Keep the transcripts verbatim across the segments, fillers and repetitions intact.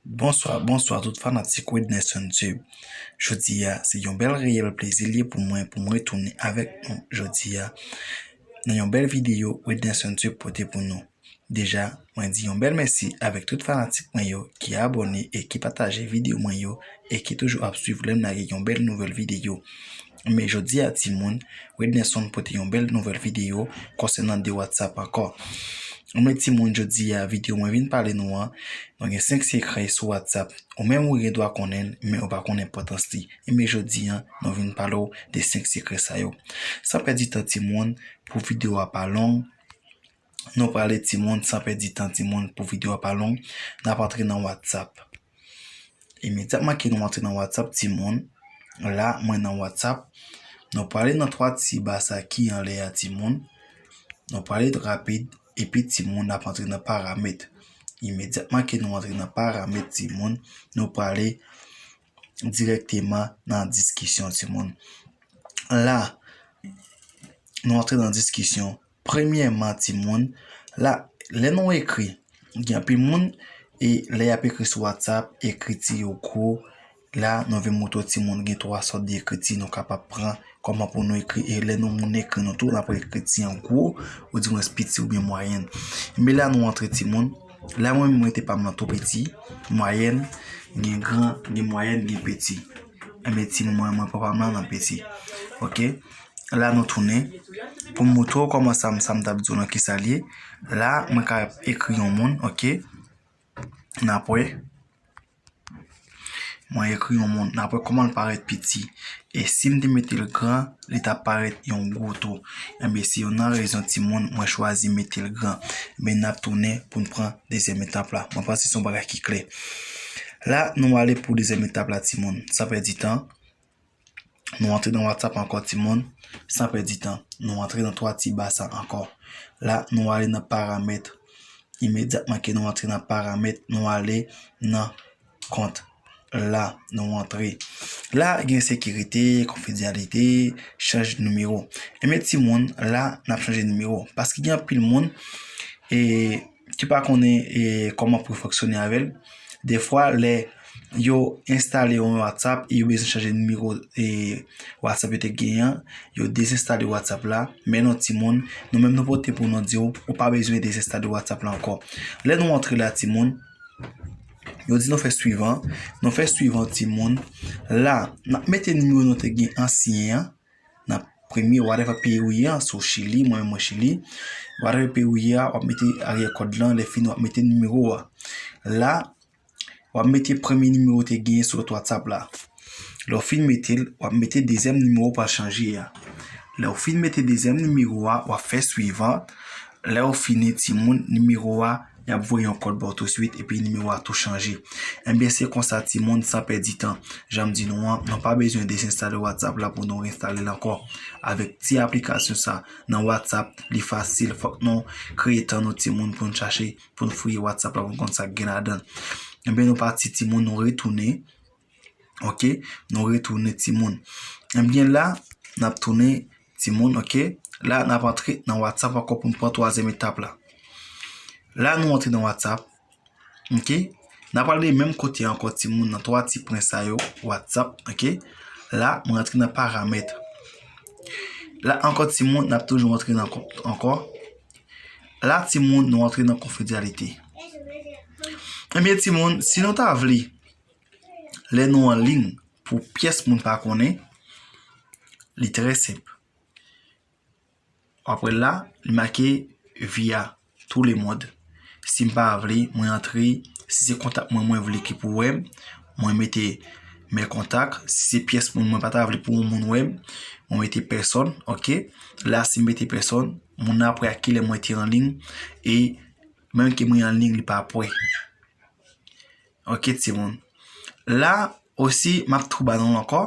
Bonswa, bonswa tout fanatik Wednerson Tube. Jodi a, se yon bèl reyèl plezi l ye pou mwen, pou mwen retounen avèk nou jodi a nan yon bèl videyo Wednerson Tube pote pou nou. Deja, mwen di yon bèl mèsi avèk tout fanatik mwen yo ki abòne e ki pataje videyo mwen yo e ki toujou ap swiv lè m lage yon bèl nouvèl videyo. Men jodi a, timoun, Wednerson pote yon bèl nouvèl videyo konsènan de WhatsApp ankò. Men timoun, jodi a, videyo mwen vin pale nou an, nou gen senk sekrè sou WhatsApp. Ou menm ou gen dwa konnen l, men ou pa konn enpòtans li. Men jodi a, nou vin pale w de senk sekrè sa yo. San pèdi tan, timoun, pou videyo a pa long, nou prale, timoun, san pèdi tan, timoun, pou videyo a pa long, n ap antre nan WhatsApp. Imedyatman ke nou antre nan WhatsApp, timoun, la, mwen nan WhatsApp, nou prale nan twa ti ba sa ki anlè a, timoun. Nou prale rapid, epi, timoun, n ap antre nan paramèt. Imedyatman ke nou antre nan paramèt, timoun, nou prale dirèkteman nan diskisyon, timoun. La, nou antre nan diskisyon. Premyèman, timoun, la, lè nou ekri, gen anpil moun, e lè y ap ekri sou WhatsApp, ekriti yo gwo. La, nou vin montre w, timoun, gen twa sòt de ekriti nou kapab pran, kòman pou nou ekri, e lè nou moun ekri nou tou, n ap ekriti an gwo, oudimwens piti oubyen mwayèn. Men la, nou antre, timoun, la, mwen menm, mwen te pa m nan tou piti, mwayèn, gen gran, gen mwayèn, gen piti. Enben, timoun, mwen, mwen, papa m nan, nan piti. Oke? La, nou tounen. Pou m montre w kòman sa m, sa m t ap di w nan ki sa l ye. La, mwen ka ekri yon moun, oke? N ap wè. Mwen ekri yon moun. N ap wè kòman l parèt piti. E si m te mete l gran, li t ap parèt yon gwo tou. Enben, se youn nan rezon, timoun, mwen chwazi mete l gran. Men n ap tounen pou n pran dezyèm etap la. Mwen panse se yon bagay ki klè. La, nou ale pou dezyèm etap la, timoun. San pèdi tan, nou antre nan WhatsApp ankò, timoun. San pèdi tan, nou antre nan twa ti ba sa ankò. La, nou ale nan paramèt. Imedyatman ke nou antre nan paramèt, nou ale nan kont. La, nou antre. La, gen sekirite, konfidansyalite, chanj nimewo. Enben, timoun, la, n ap chanje nimewo. Paske gen anpil moun, e, ki pa konnen, e, kòman pou yo fonksyone avè l. Defwa, lè yo enstale yon WhatsApp e yo bezwen chanje nimewo, e, WhatsApp yo te genyen an, yo dezenstale WhatsApp la. Men non, timoun, nou menm nou pote pou nou di w, ou pa bezwen dezenstale WhatsApp la ankò. Lè nou antre la, timoun, yo di nou fè swivan. Nou fè swivan, timoun. La, n ap mete nimewo nou te gen ansyen an. Nan premye, whatever peyi ou ye a, si w Chili, mwen menm mwen Chili. Whatever peyi ou ye a, w ap mete aryè kòd lan, lè fini, w ap mete nimewo a. La, w ap mete premye nimewo w te genyen sou lòt WhatsApp la. Lè w fin mete l, w ap mete dezyèm nimewo w pral chanje a. Lè w fin mete dezyèm nimewo a, w ap fè swivan. Lè w fini, timoun, nimewo a, y ap voye yon kòd ba w touswit, epi nimewo a tou chanje. Enben, se konsa, timoun, san pèdi tan. Jan m di nou an, nou pa bezwen dezenstale WhatsApp la pou nou enstale l ankò. Avèk ti aplikasyon sa, nan WhatsApp, li fasil. Fòk nou kreye tan nou, timoun, pou n chache, pou n fouye WhatsApp la, pou n konn sa k gen ladan l. Enben, nou pati, timoun, nou retounen. Oke, nou retounen, timoun. Enben, la, n ap tounen, timoun, oke. La, n ap antre nan WhatsApp ankò pou n pran twazyèm etap la. La, nou antre nan WhatsApp. Oke. N ap ale menm kote ankò, timoun, nan twa ti pwen sa yo, WhatsApp, oke. La, mwen antre nan paramèt. La ankò, timoun, n ap toujou antre nan kont ankò. La, timoun, nou antre nan konfidansyalite. Ebyen, timoun, si nou ta vle, lè nou an liy, pou pyès moun pa konnen, li trè senp. Apre la, li make via tout le monde. Si m pa vle, mwen antre, si se kontak mwen, mwen vle ki pou wè m, mwen mete mes contacts. Si se pyès moun, mwen pa ta vle pou yon moun wè m, mwen mete personne, oke. La, si m mete personne, moun nan ap wè a kilè mwen te an liy, e menm ke mwen an liy, li pa ap wè. Oke, timoun. La osi, m ap tou ba nou l ankò.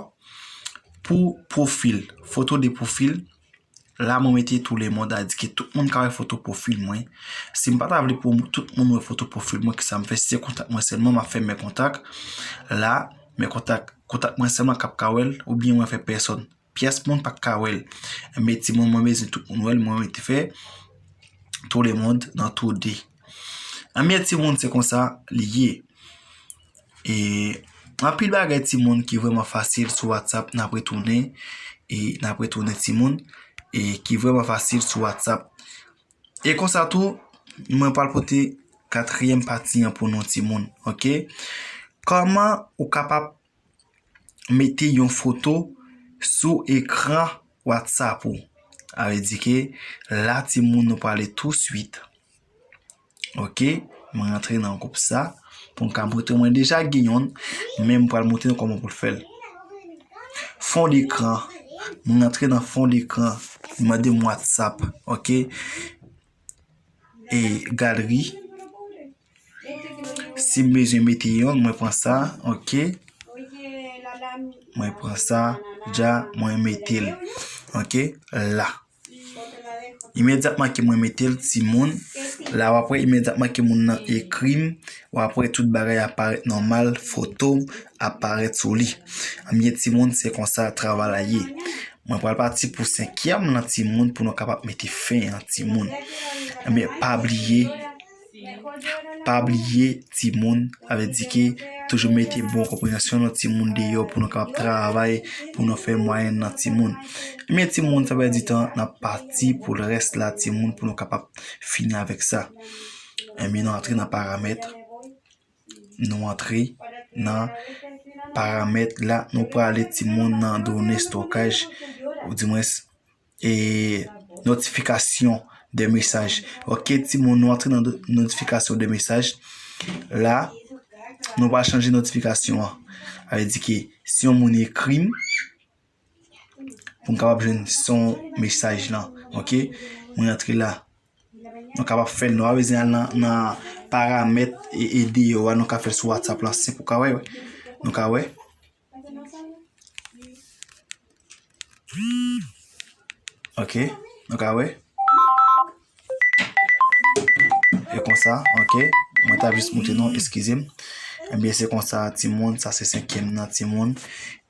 Pou pwofil, foto de pwofil, la mwen mete tout le monde, a di ke tout moun ka wè foto pwofil mwen. Si m pa ta vle pou tout moun wè foto pwofil mwen, kisa m fè? Si se kontak mwen sèlman, m ap fè mes contacts. La, mes contacts, kontak mwen sèlman k ap ka wè l, oubyen mwen fè personne. Pyès moun pa ka wè l. Men timoun, mwen bezwen tout moun wè l, mwen mete fè tout le monde nan tou de. Ebyen, timoun, se konsa li ye. E anpil bagay timoun ki vrèman fasil sou WhatsApp, n ap retounen, e n ap retounen timoun, e ki vrèman fasil sou WhatsApp. E konsa tou, mwen pral pote katriyèm pati an pou nou timoun, oke? Kòman ou kapab mete yon foto sou ekran WhatsApp ou? Sa vle di ke la timoun nou prale touswit. Oke, mwen rantre nan gwoup sa pou m ka montre mwen deja gen yonn, men m pral montre nou kòman pou l fè l. Fon dekran, mwen rantre nan fon dekran, li mande m WhatsApp, oke, e galeri. Si m bezwen mete yonn, mwen pran sa, oke. Mwen pran sa, dja, mwen mete l, oke, la. Imedyatman ke mwen mete l, timoun, la w ap wè imedyatman ke moun nan ekri m, w ap wè tout bagay ap parèt nòmal, foto m ap parèt sou li. Ebyen timoun, se konsa travay la ye. Mwen pral pati pou senkyèm nan timoun pou nou kapab mete fen an timoun. Ebyen pa bliye, pa bliye timoun, sa vle di ke toujou mete bon konpreyansyon nan timoun deyò pou nou kapab travay, pou nou fè mwayèn nan timoun. Men timoun, sa pa di tan, n ap pati pou l rès la timoun pou nou kapab fini avèk sa. Ebyen nou antre nan paramèt, nou antre nan paramèt la, nou prale timoun nan done stokaj, ou dimwens e notifikasyon de mesaj. Oke timoun, nou antre nan notifikasyon de mesaj. La nou pral chanje notifikasyon an. Sa vle di ke si yon moun ekri m, pou m kapab jwenn son mesaj lan, oke, mwen antre la. Nou kapab fè l, nou pa bezwen al nan, nan paramèt e, e deyò a, nou ka fè l sou WhatsApp lan senp, ou ka wè, nou ka wè. Oke, nou ka wè. E konsa, oke. Mwen t ap jis montre nou, eskize m. Ebyen, se konsa, timoun, sa se senkyèm nan, timoun.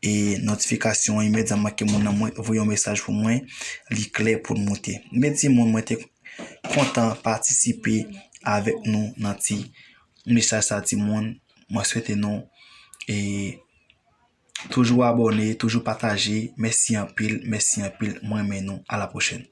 E notifikasyon, imedyatman ke moun nan mwen voye yon mesaj pou mwen, li klè pou l moute. Men timoun, mwen te kontan patisipe avèk nou nan ti mesaj sa, timoun. Mwen swete nou e toujou abòne, toujou pataje. Mèsi anpil, mèsi anpil. Mwen renmen nou. A la pwochèn.